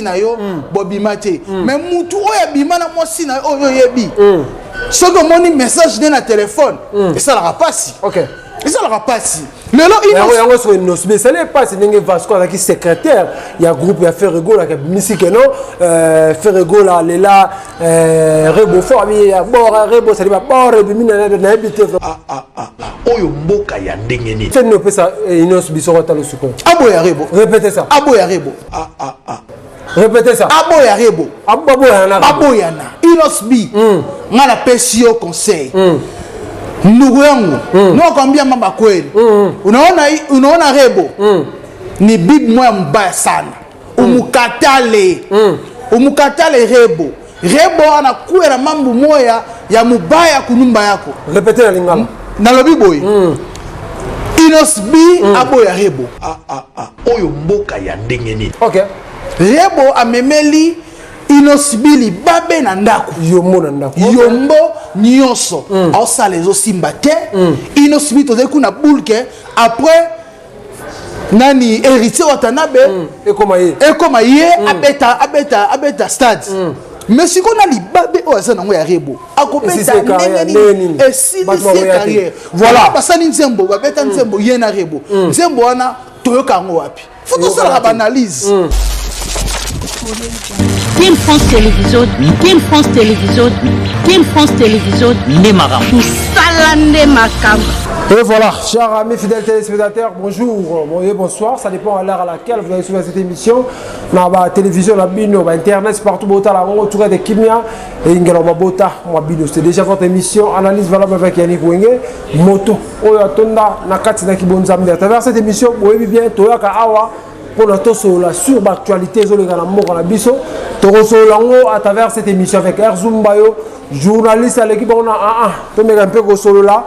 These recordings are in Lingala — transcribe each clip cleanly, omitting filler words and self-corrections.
Na yo bobima te, mais mutu oyo abima na mwasi na yo oyo oyebi, soki omoni message nde na telefone, esalaka mpasi. Esalaka mpasi lelo. Yango soki Innoss'B esali epasi ndenge Vasco azalaki secrétaire ya groupe ya Ferre Gola, abimisi keno Ferre Gola lela Rebo fort, abi ya bor Rebo sali babor ebimi, nayebi te. Oyo mboka ya ndenge nini? Nini opesa Innoss'B soko atalo sikoyo? Aboya Rebo. Répétez ça. Aboya Rebo. Répétez ça. Aboya Rebo. Aboyana. Aboyana. Innoss'B, nga napesi yo conseil, ndugu yangu, nakwambia mama kweli, unaona, unaona Rebo ni bibi moya mbaya sana. Umukatale, umukatale Rebo. Rebo anakuya na mambo moya ya mubaya kunyumba yako. Répétez na lingala. Nalobi boye, Innoss'B aboya Rebo. Oyo mboka ya ndenge nini? Rebo amemeli Innoss'B libabe na ndako. Yombo na ndako. Yombo nyonso aosala ezosimba te. Innoss'B, tozali kuna bulke après nani, Héritier Watanabe. Ekoma ye. Ekoma ye, abeta, abeta, abeta stade. Mais sikoyo na libabe oyo aza nango ya Rebo, akobeta ndenge nini? Esilisi carrière. Voilà, basali nzembo, babeta nzembo ye na Rebo. Nzembo wana toyoka yango wapi? Faut tosalaka baanalyse. Team France Télévision, Team France Télévision, Team France Télévision, nde makambo. Mosala nde makambo. Et voilà, chers amis fidèles téléspectateurs, bonjour, bon, bonsoir, ça dépend à l'heure à laquelle vous allez suivre cette émission. Dans la télévision, la bino, internet, partout, bota, la autour de Kimia, et Ingela Mabota, moi bino. C'est déjà votre émission Analyse valable avec Yannick Wenge, Moto, Oyo Atonda, Nakati Naki Bonzambe. À travers cette émission, vous voyez bien, Toyaka Awa, pour tosolola sur l'actualité ezoleka na mboka na biso, tokosolola yango à travers cette émission avec Erzumbayo, journaliste aleki bango na aa. Tomeka mpe kosolola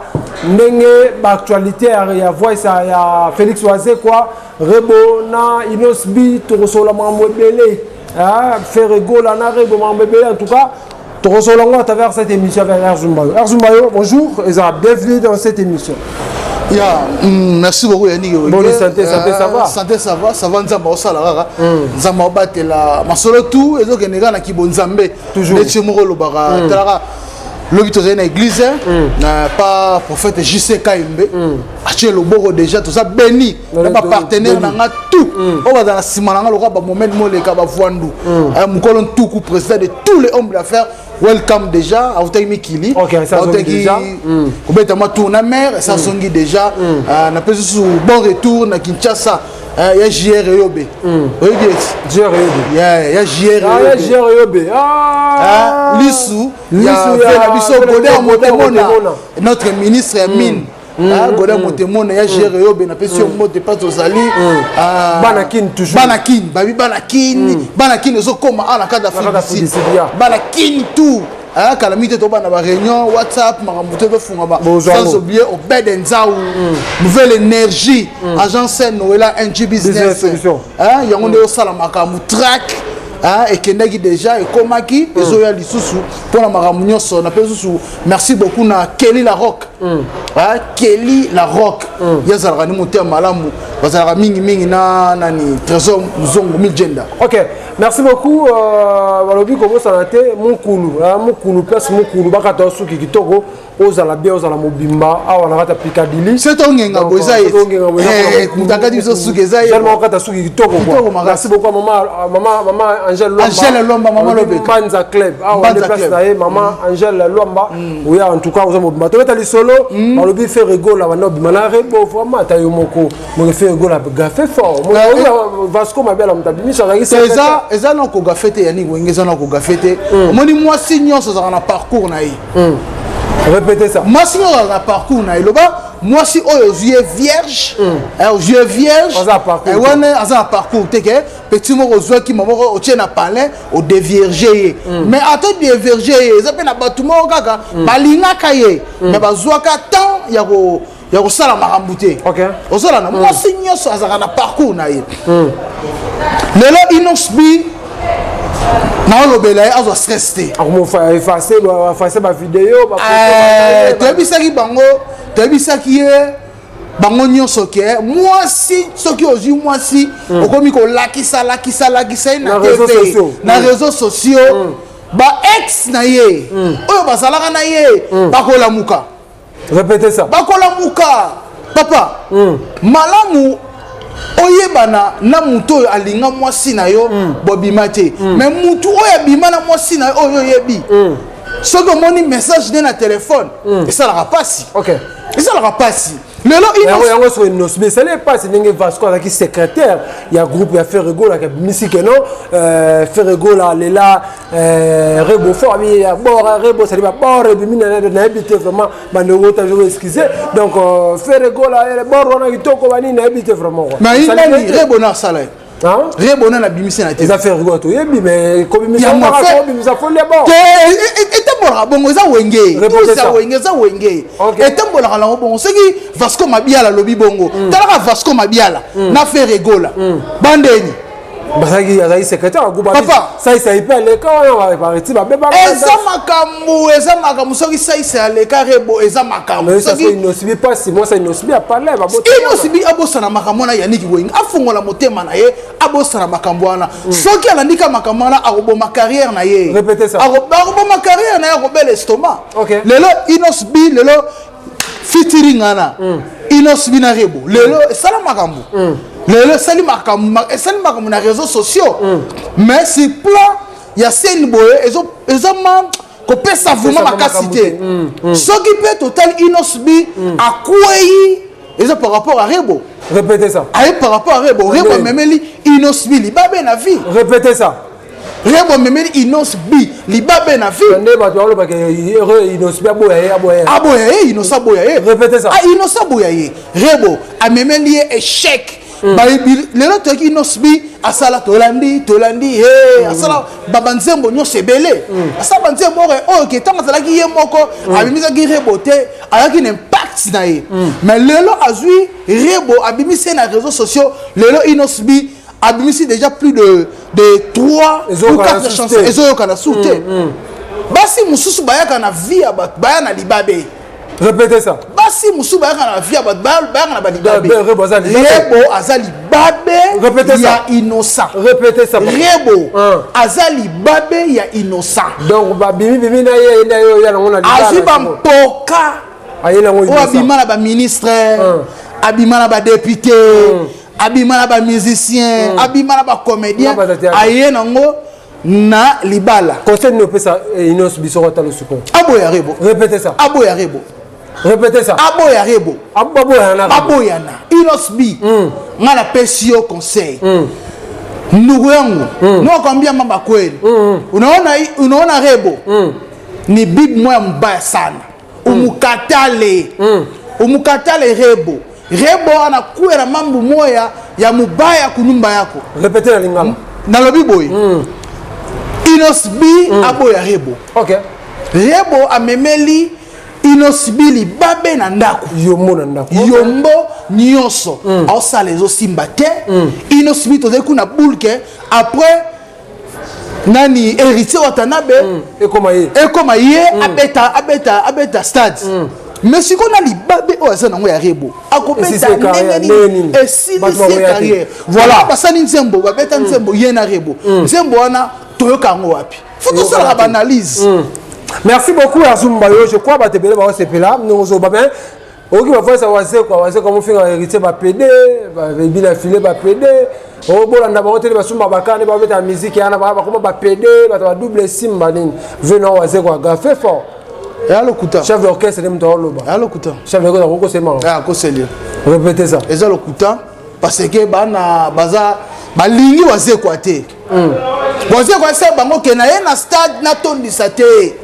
ndenge baactualité ya voice ya Félix Wazekwa, Rebo na Innoss'B. Tokosolola makambo ebele, Ferre Gola na Rebo, makambo ebele. En tout cas, tokosolola yango à travers cette émission avec Erzumbayo. Erzumbayo, bonjour et bienvenue dans cette émission. Ya, merci beaucoup, Yannick. Bonne santé, santé, ça va? Santé, ça va, ça va. Nzambe osala kaka, Nzambe obatela masolo tout ezokende kaka na kibo Nzambe. Toujours. Neti moko olobaka, talaka lobi tozali na église na pa prophète JC Kayembe, atie loboko déjà, toza béni na bapartenaire na nga tout oyo bazala na nsima na nga lokola bamomene moleka bavwandu mokolo ntuku, président de tous les hommes d'affaires, welcome déjà. Autaki mikili, autaki kobeta mwa tour na mer, esa azongi déjà. Napesi susu bon retour na Kinshasa ya JR Yobe, oyebi eti JR Yobe. Ya JR. Ya JR Yobe. Lisu ya na biso Godin Motemona, notre ministre ya mine, Godin Motemona ya JR Yobe, napesi yo mbote mpa tozali. Bana Kine toujours. Bana Kine babi, bana Kine, bana Kine ezokóma awa na kati d'Afrique du Sud, bana Kine tout kala mingi te tobanda baréunion WhatsApp, makambo te tofungama. Sans oublier Obed Nzau, Nouvelle Énergie, agence Noela NG Business, yango nde osala makambo. Track ekendaki déjà, ekomaki, ezoya lisusu mpona makambo nyonso. Napesi lisusu merci beaucoup na Kelly La Rock. Kelly La Rock, ye azalaka ni motema malamu, bazalaka mingimingi na nani, Trésor Muzongo Miljenda. Ok, merci beaucoup. Balobi kobosana te mokulu, mokulu place, mokulu bakata suki kitoko, ozala bien, ozala mobimba awa na kati ya Picadilly. Se tongenga bo eza ye moto akati biso suki, eza ye. Okata suki kitoko. Merci beaucoup mama, mama, mama Angèle Lwamba. Angèle Lwamba, mama Lobeka. Mbanza Club awa nde place na ye, mama Angèle Lwamba oya. En tout cas, oza mobimba. Tobeta lisolo. Balobi Ferre Gola banda obima na Rebo, vraiment ata yo moko moke Ferre Gola gafe fort. Vasco Mabiala moto abimisa, azalaki. Eza na kogafe te, Yannick Wenge, eza na kogafe te. Omoni, mwasi nyonso azalaka na parcours na ye. Répétez ça. Mwasi nyonso azalaka na parcours na ye. Loba mwasi oyo ozwi ye vierge, ozwi ye vierge wana aza na parcours te. Ke petit moko ozwaki moko otie na palin, odévierge ye. Mais ata dévierge ye, eza mpe na bato moko kaka balingaka ye, mais bazwaka temps ya kosala makambo te. Ozolanda, mwasi nyonso azalaka na parcours na ye. Lelo Innoss'B, naolobela ye azwa stress te. Effacer bavideo. Toyebisaki bango, toyebisaki ye. Bango nyonso ke mwasi, soki ozwi mwasi, okomi kolakisa lakisa lakisa ye na Na réseaux TV, sociaux. na réseaux sociaux, ba ex na ye oyo bazalaka na ye bakolamuka. Répétez ça. Bakolamuka, papa. Malamu oyebana na motu oyo alinga mwasi na yo, bobima te. Mais motu oyo abima na mwasi na yo oyo oyebi, soki omoni message nde na telefone, esalaka mpasi. Esalaka mpasi lelo. Yango yango soki Innoss'B esali epasi ndenge Vasco azalaki secrétaire ya groupe ya Ferre Gola, abimisi keno Ferre Gola lela Rebo fort, abi ya bord Rebo sali babord ebimi, nayebi te vraiment. Bandeko ota, je excuse. Donc Ferre Gola, bord wana kitoko, banini, nayebi te vraiment quoi. Mais nani Rebo na asala ye? Hein? Rebo nani abimisi na te? Eza Ferre Gola, toyebi, mais kobimisa Yango kobimisa folie bord. Te, etambolaka bongo, eza Wenge. Répétez eza ça. Wenge, eza Wenge. Etambolaka nango bongo. Soki Vasco Mabiala alobi bongo, talaka Vasco Mabiala na Ferre Gola bandeni. Bazalaki, azalaki secrétaire ya groupe. Papa. Saisai mpe aleka wana, bareti babeba. Eza makambo, eza makambo. Soki Saisa aleka Rebo, eza makambo. Soki Innoss'B mpasi, mwasi Innoss'B apale. Innoss'B abosana makambo wana. Yaniki Wenge afongola motema na ye, abosana makambo wana. Soki alandika makambo wana, akoboma carrière na ye. Répétez ça. Akoboma carrière na ye, akobela estomac. Lelo Innoss'B, lelo featuring wana Innoss'B na Rebo, lelo esala makambo, lelo esali makambo, esali makambo na réseaux sociaux. Mais sur plan ya scène boye, eza ma kopesa vraiment makasi te. Soki mpe totali Innoss'B akwei, eza par rapport à Rebo. Répétez ça. Aye par rapport à Rebo. Rebo amemeli Innoss'B libabe na vie. Répétez ça. Rebo amemeli Innoss'B libabe na vie. Nde bato balobaka Innoss'B aboya ye, aboya ye. Aboya ye, Innoss aboya ye. Répétez ça. Ah, Innoss aboya ye. Rebo amemeli ye échec. Lelo toyaki Innoss'B asala, tolandi, tolandi ye asala banzembo nyonso ebele, asala banzembo oyo ke ntango azalaki ye moko, abimisaki Rebo te, azalaki na impact na ye. Mais lelo azwi Rebo, abimisi ye na réseaux sociaux. Lelo Innoss'B abimisi déjà plus de 3 ou 4 chansons, ezoyokana su te. Basi mosusu bayaka na vie ya bato, baya na libabe. Répétez ça. Basi mosusu bayaka na vie ya bato, bayaka na balibabe. Rebo aza libabe. Rebo aza libabe Répétez ya ça. Innocent. Répétez ça. Rebo aza libabe ya Innocent. Donc babimi bimi na ye, na ye oya nango na libala. Azwi bampoka. Aye nango. Oyo abima na baministre, abima na badéputé, abima na bamusicien, abima na bacomédien, Na bato ya théâtre. Aye nango na libala. Conseil nini opesa Innoss biso kota losuko? Aboya Rebo. Répétez ça. Aboya Rebo. Répétez ça. Aboya Rebo. Aboyana. Aboyana. Innoss'B, nga napesi yo conseil, ndugu yangu. Nakwambia mama kweli, unaona, unaona Rebo ni bibi moya mbaya sana. Umukatale, umukatale Rebo. Rebo anakuya na mambo moya ya mubaya kunyumba yako. Répétez na lingala. Nalobi boye, Innoss'B aboya Rebo. Rebo amemeli Innoss'B libabe na ndako. Yombo na ndako. Yombo nyonso aosala ezosimba te. Innoss'B, tozali kuna bulke après nani, Héritier Watanabe. Ekoma ye. Ekoma ye, abeta, abeta, abeta stade. Mais sikoyo na libabe oyo aza nango ya Rebo, akobeta Esisi carrière, ndenge ndenge nini? nini? Esilisi Bato bakoya te. carrière. Voilà, basali nzembo, babeta nzembo ye na Rebo. Nzembo wana toyoka yango wapi? Faut tosalaka baanalyse. Merci beaucoup Azumba. Yo, je crois bato ebele baosepela ndenge ozoba, mais okoki bavoisa Wazekwa, Wazekwa mofinga Héritier bapede, babina file bapede, obolanda bango tele, basumba bakane, babeta musique yana, bakoma bapede, bato badouble sim, banini vena. Wazekwa gafe fort. Eya lokuta. Chef d'orchestre nde moto aoloba. Eya lokuta. Chef d'orchestre akokosema. Akoseli. Répétez ça. Eza lokuta, parce que bana baza balingi Wazekwa te. Wazekwa esa bango ke na ye na stade natondisa te,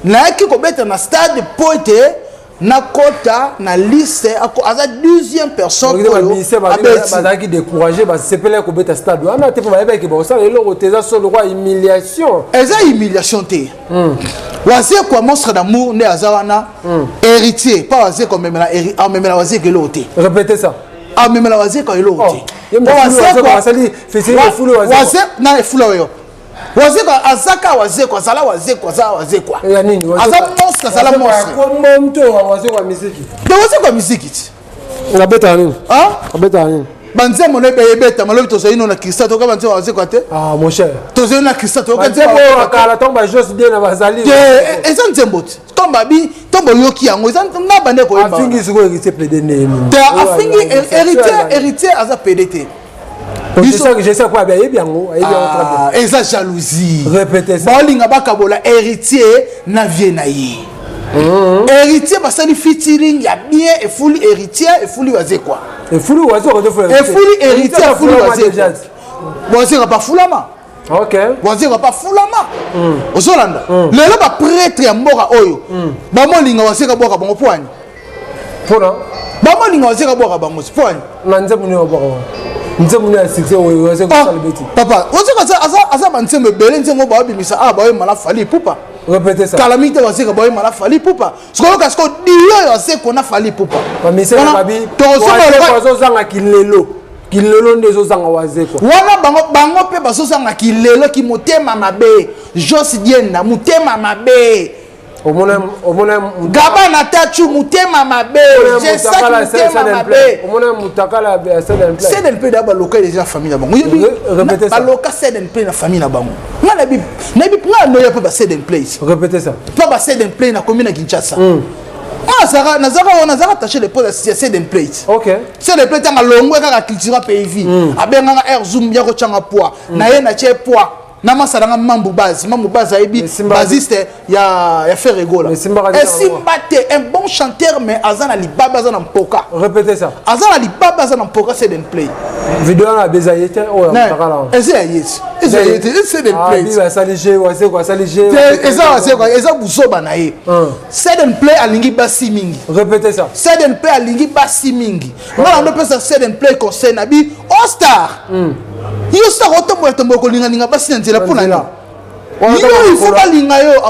nayaki kobeta na stade mpo ete nakota na liste. Aza 12e personne oyo abeti. Bazalaki découragé, basepelaki kobeta stade wana te mpo bayebaki bakosala eloko te. Eza solo kwa humiliation. Eza humiliation te. Wazekwa monstre d'amour nde aza wana. Héritier pa Wazekwa amemela Wazekwa eloko te. Répétez ça. Amemela Wazekwa eloko te. Ye moto Wazekwa asali festival efulu Wazekwa. Na efula oyo Wazekwa azaka, Wazekwa azala, Wazekwa aza Wazekwa. Ya nini? Aza monstre, azala monstre. Kombo mto Wazekwa miziki. Te, Wazekwa miziki ti. Abetaka nini? Abetaka nini? Banzembo no ebetama lobi, tozali no na Krista, toyoka banzembo Wazekwa te. Ah, mon cher. Tozali na Krista, toyoka. Nzembo oyo kala, ntango bajos de na bazali. Te, eza nzembo te. Ntombo babi, ntombo oyoki yango, eza na bande koyemba. Afingi sikoyo Héritier, pédé nini? Te, afingi Héritier, Héritier aza pédé te. Je sais quoi, ayebi yango, ayebi yango très bien. Eza jalousie. Répétez ça. Baolinga bakabola Héritier na vie na ye. Héritier basali featuring ya bien, efuli Héritier, efuli Wazekwa. Efuli Wazekwa? Efuli Héritier, efuli Wazekwa. Wazekwa bafulama. Wazekwa bafulama. Ozolanda lelo baprêtre ya mboka oyo bamolinga Wazekwa bwaka bango poani. Mpona? Bamolinga Wazekwa bwaka bango poani. Na nzembo nini babwaka bango? Nzembo nini ya succès oyo Wazekwa osala beti? Papa, Wazekwa aza banzembo ebele. Nzembo baobimisa awa, baoyemba na Fally Ipupa. Répétez ça. Kala mingi te, Wazekwa baoyemba na Fally Ipupa. Sikoyoka sikoyo dio oyo Wazekwa na Fally Ipupa. Bazozanga kilelo, kilelo nde ezozanga Wazekwa. Wana bango, bango mpe bazozanga kilelo, ki motema mabe. Jos Dienda, motema mabe. Omona. Gaba na Tachu, motema mabe. Jesaki, motema mabe. Omona mutakala ya CDNP. CDNP da baloka déjà famille na bango. Oyebi baloka CDNP na famille na bango. Nga nayebi, nayebi nga noya mpe ba CDNP. Répétez ça. Mpo ba CDNP nakomi na Kinshasa, nazaka wana, nazaka attaché de presse ya CDN Plate. CDN Plate ntango alongwe kaka Cultura Pays Vie, abenganga air zoom ya kotyanga poids na ye, na tie poids na masalanga Mambu Base. Mambu Base ayebi basiste ya Ferre Gola. Esimba te. Un bon chanteur, mais aza na libabe, aza na mpoka. Répétez ça. Aza na libabe, aza na mpoka, CDN Play. Video wana abeza ye te oyo? Eza ya ye te, eza ye te, CDN Play. Asali g Wazekwa, asali g. Eza Wazekwa, eza buzoba na ye. CDN Play alingi basi mingi. Répétez ça. CDN Play alingi basi mingi. Nga na ndopesa CDN Play conseil na bi o star, yo star otombola tombola kolingalinga basi na nzela mpona nini? Yo il faut balinga yo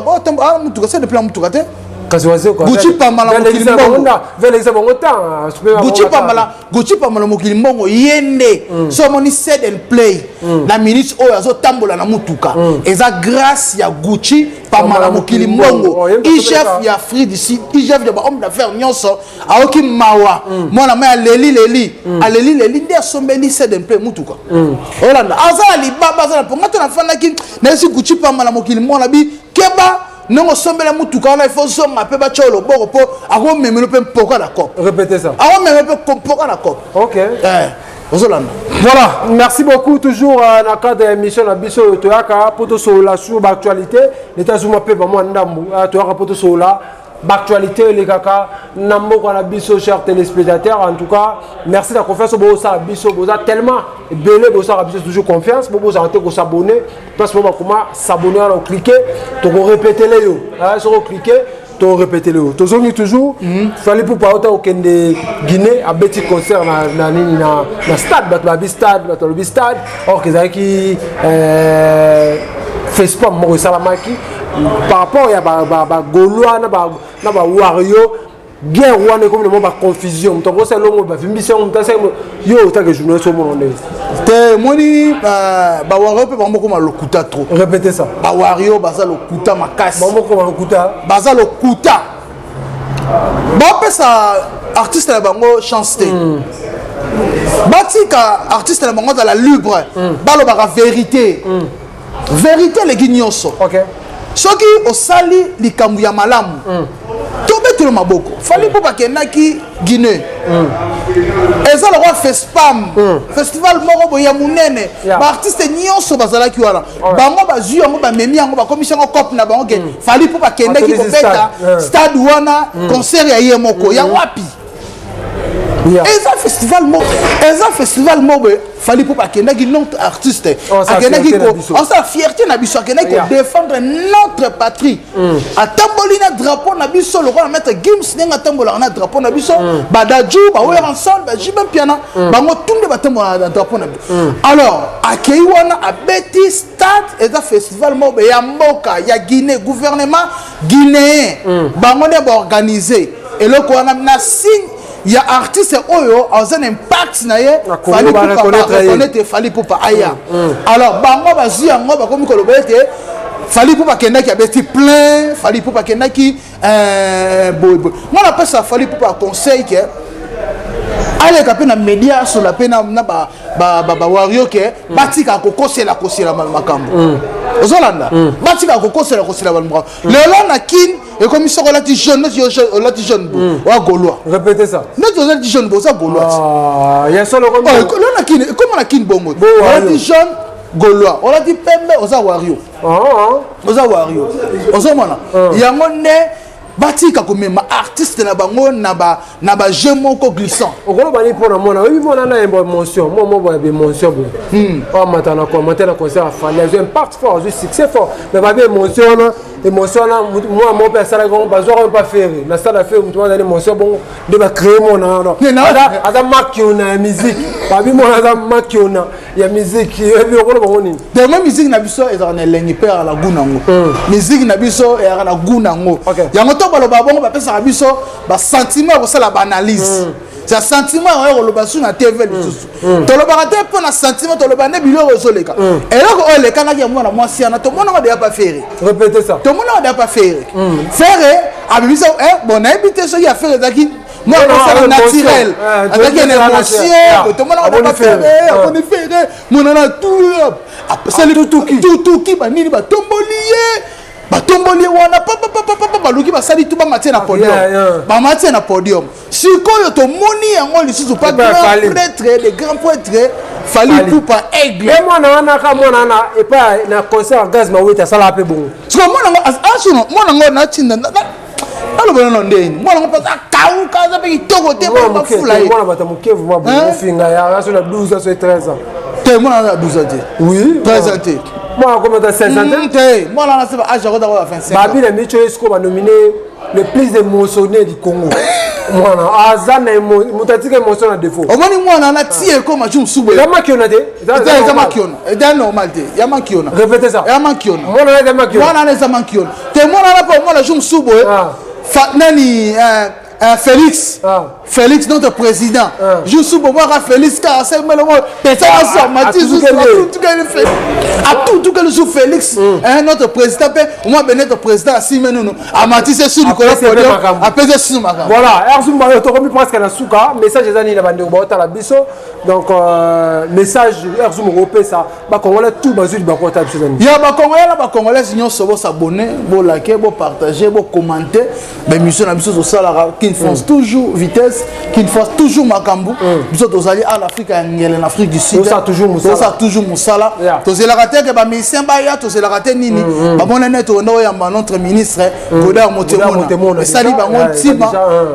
mutuka, CDN Play mutuka te. Kasi Wazekwa Gucci Pambala mokili mbongo. Velekisa bango temps. Gucci Pambala, Gucci Pambala mokili mbongo. Ye nde so omoni Ceden Play na minute oyo azotambola na mutuka, eza grâce ya Gucci Pambala mokili mbongo, IGF ya Afrique du Sud, IGF ya bahomme d'affaires nyonso. Aoki mawa mwana mai, aleli leli, aleli leli nde asombeli Ceden Play mutuka. Olanda aza na libaba, aza na ponga to. Nafandaki nayesi Gucci Pambala mokili mbongo na bi keba ndenge osombela mutuka wana, ifo zonga mpe batya loboko mpo akomemelo mpe mpoka na cope. Répétez ça. Akomemelo mpe mpoka na cope. Ozolanda. Voilà, merci beaucoup. Toujours na cadre ya émission na biso, toyaka po tosolola sur baactualité. Leta azuma mpe bamwa ndambu, toyaka po tosolola baactualité elekaka na mboka na biso. Chers téléspectateurs, en tout cas merci na confiance bozosala biso. Boza tellement ebele, bosalaka biso toujours confiance. Bo bozala te kos'abonner place mo bakoma s'abonner wana, oclique, tokorepetele yo. Soki oclique, torépétele yo. Tozongi toujours. Fally Ipupa ota okende Guinée, abeti concert na nini, na stade. Bato babi stade, bato balobi stade, or ezalaki FESPAM moko esalamaki par rapport ya bagaulois na bawario. Guerre wana ekomi na mwa baconfusion. Moto akosala elongo, bavimbisi yango, moto asala. Yo otake journaliste, omona ndenge? Te, moni bawario mpe bango moko lokuta trop. Répétez ça. Bawario baza lokuta makasi. Bango moko lokuta. Baza lokuta, bapesa artiste na bango chance te. Batika artiste na bango azala libre, balobaka vérité. Vérité eleki nyonso. Soki osali likambo ya malamu, tobetelo maboko. Fally mpo bakendaki Guinée, eza lokwa FESPAM, festival moko boye ya monene. Baartiste nyonso bazalaki wana. Bango bazwi yango, bamemi yango, bakomisi yango cope na bango ke Fally mpo bakendaki kobeta stade wana, concert ya ye moko ya wapi. Eza festival moko, eza festival moko boye. Fally mpo bakendaki, notre artiste akendaki osala fierté na biso, akendaki kodéfendre notre patrie. Atamboli na drapeau na biso lokola Maître Gims ndenge atambolaka na drapeau na biso, badaju baoyaka ensemble, bajibe mpiana, bango tunde batambolaka na drapeau na biso. Alors akei wana, abeti stade. Eza festival moko boye ya mboka ya Guinée. Gouvernement guinéen, bango nde baorganize eloko wana na signe ya artiste oyo aza na impact na ye. Fally Ipupa, Fally Ipupa aya. Alors bango bazwi yango, bakomi koloba ete Fally Ipupa akendaki, abeti plein. Fally Ipupa akendaki boyeboye. Nga napesa Fally Ipupa conseil ke Aleka mpe na média, asola mpe na bawario ke batika kokosela kosela makambo. Ozolanda, batika kokosela kosela makambo. Lelo na Kine ekomi soki olati jaune, neti yo olati jaune bo, oa Gaulois. Répétez ça. Neti ozalati jaune bo, oza Gaulois. Ah, ya solo. Lelo na Kine ekoma, na Kine bongo, olati jaune, Gaulois, olati pembe, oza wario. Oza wario. Ozomona yango nde batika komema artiste na bango na bajeu moko glissant. Okoloba nini mpona mwana? Oyebi mwana na yembo émotion mwa mo boya émotion boye, oyo amata na komate na concert, afali, azwi impact fort, azwi succès fort, mais babi émotion wana, émotion wana, mwana moko mpe asalaki yango, bazwaka mpa Ferre na stade ya Ferre. Motu wana azali émotion bongo nde bacréer mwana wana, aza makiona ya musique. Babi mwana aza makiona ya musique. Oyebi, okoloba ngo nini? Tellement musique na biso ezalaka na elengi mpe ezalaka na goût nango. Musique na biso ezalaka na goût nango. Yango to baloba bongo, bapesaka biso basentiment ya kosala baanalyse ya sentiment oyo koloba su na TV lisusu. Tolobaka te mpo na sentiment, toloba nde biloko ezoleka. Eloko oyo elekanaki ya mwana mwasi wana, tomonaka deya pa Ferre. Répétez ça. Tomonaka deya pa Ferre. Ferre abimisa, bon, nayebi te soki affaire ezalaki mwana mosala naturel, azalaki na émotion. Tomonaka deya pa Ferre, amoni Ferre, monana tu asali tutuki banini, batomboli ye, batomboli ye wana papapapapa, baluki basali tu, bamatie na podium, bamatie na podium. Sikoyo tomoni yango lisusu pa grand prêtre de grand prêtre Fally Ipupa, aigle. Ye mwana wana, ka mwana wana epai na concert Gaz Mawete asalaka mpe bongo. Siko mwana ngo asuno, mwana ngo natinda aloba nano ndeni, mwana ngo mpe akauka, aza mpe kitoko te, bafula ye. Mwana bato moke vraiment bongo, finga ya aso na 12 ans, so 13 ans. Te, mwana aza 12 ans te. Oui. 13 ans te. Mwana akoma ata 16 ans te. Te, mwana wana se ba âge akota koya 25. Babi na micho ye sikoyo banomine le plus émotionné du Congo. Mwana aza na moto atika émotion na défaut. Omoni mwana wana ti ekoma ju mosusu boye. Eza makiona te. Eza makiona, eza normal te, ya makiona. Répétez ça. Ya makiona. Mwana wana eza makiona. Mwana wana eza makiona te. Mwana wana mpo mwana ju mosusu boye, nani, Félix, Félix notre président, jusu bobwaka Félix kaka semelongo pesa asomati atutukeli su Félix notre président mpe omwa be notre président asime nunu, amatisi su likolo podium, apesi su makambo. Voilà, Erzumba, oyo tokomi presque na suka. Message eza nini na bandeko baotala biso? Donc message Erzumba okopesa Bacongolais tout bazwi libako otala biso eza nini? Ya Bacongolais na Bacongolaise nyonso, bosabonner, bolike, bopartager, bocommenter baémission na biso. Tosalaka Kin France toujours vitesse, Kin France toujours makambo. Biso tozali à l'Afrique ya ngele, na Afrique du Sud. Tosala toujours mosala. Tosala toujours mosala. Tozelaka te ke bamusicien baya, tozelaka te nini bamona nde tokenda oyamba notre ministre Godard Motemona. Esali bango ntima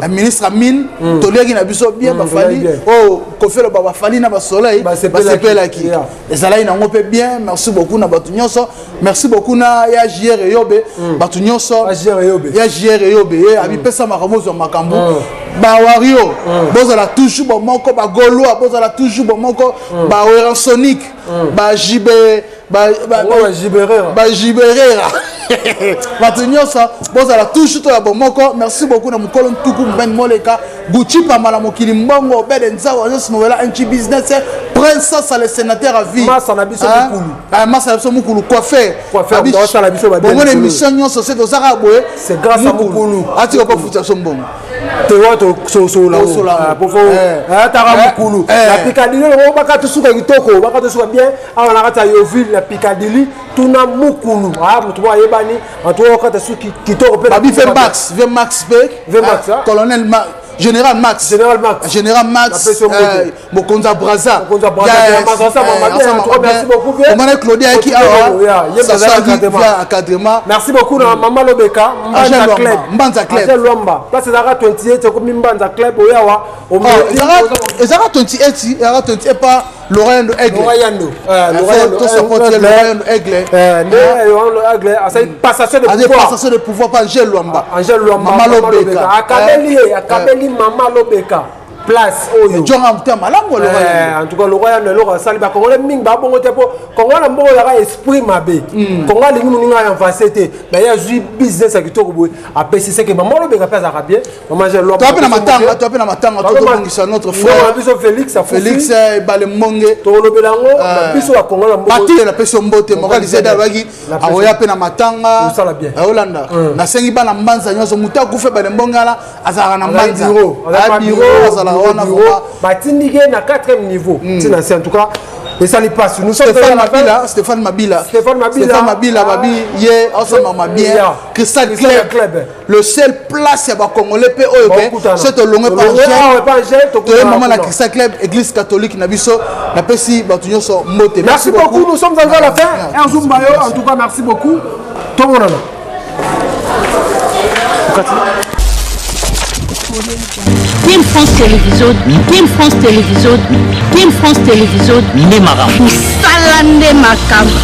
ministre Amine, toliaki na biso bien, bafali oyo Kofi oloba, bafali na basoleil basepelaki, ezalaki nango mpe bien. Merci beaucoup na bato nyonso, merci beaucoup na ya JR Eyobe, bato nyonso ya JR Eyobe ye abipesa makambo, ozwa makambo. Bawario bozala toujours bomoko, Bagaulois bozala toujours bomoko, Bawerasonic, bajibe, bajiberera, bato nyonso bozala toujours to ya bomoko. Merci beaucoup na mokolo ntuku mbeni moleka Gucci Pamala, mokili mbongo, Obede Nzao, Agence Novela Nchi Business, Princesse, le sénateur à vie. Masa na biso mokulu. Masa na biso mokulu, coiffeur. Bomona émission nyonso se tozaka boye. C'est grâce à mokulu. Atika pa futa biso mbongo. Tewa tosola ataka mokulu na Picadilly, longo baka tosuka kitoko, baka tosuka bien awa na kati ya Yoville na Picadilly. Tuna mokulu, moto moko ayebani anto okata suki kitoko mpe. Babi ve Max, ve Max mpe. Ve Max. Colonel, Général Max. Général Max. Général Max, mokonzi ya Braza. Merci beaucoup. Omana Claudie ayaki awa encadrement. Merci beaucoup na mama Lobeka, Mbanza Club. Mbanza Club. Angel Lwamba, place ezalaka 28, ekomi Mbanza Club. Oyo awa. Ezalaka 28, ezalaka 28 pa Laurent Aigle. Laurent Yando. To Laurent Aigle. Nde Laurent Aigle asali passation de pouvoir. Passation de pouvoir par Angel Lwamba. Angel Lwamba. Mama Lobeka. Akabeli ye, akabeli mama Lobeka place oyo. Jonga motema malamu. En tout cas, Laurent Yando, eloko asali Bakongolais mingi babongo te, mpo Kongo na mbongo ezalaka esprit mabe. Kongo alingi moninga avance te, mais ye azwi business ya kitoko boye, apesi seke mama Lobeka mpe azalaka bien. Mama Angel Lwamba. Toa mpe na matanga, toa mpe na matanga, totobongisa notre frère biso Félix. Félix Ebale Mbonge. Tolobela yango na biso Bakongo na mbongo. Batile, napesi yo mbote. Moko Lisede alobaki akoya mpe na matanga, aolanda. Nasengi bana Mbanza nyonso, moto akufa Ebale Mbonge wana azalaka na Mbanza, aya bureau, azalaka. wana bureau batindiki ye na 4e niveau. Ntina se, en tout cas esali mpasi. Nous sommes Stéphane Mabila, Stéphane Mabila, Stéphane Mabila. Stéphane Mabila, babi ye osama bien. Yeah. Crystal Crystal Club, Club. Le seul place ya bacongolais mpe oyo ke Bakutana. so tolongwe Tolongwe awa pa Angèle, tokutana toye mama na kuna. Crystal Club, église catholique na biso. Napesi bato nyonso mbote. Merci beaucoup, nous sommes arrivés à la fin. Erzou Bayo, en tout cas, merci beaucoup. Tomonana. Team France Télévision, Team France Télévision, Team France Télévision, Nde makambo. Mosala nde makambo.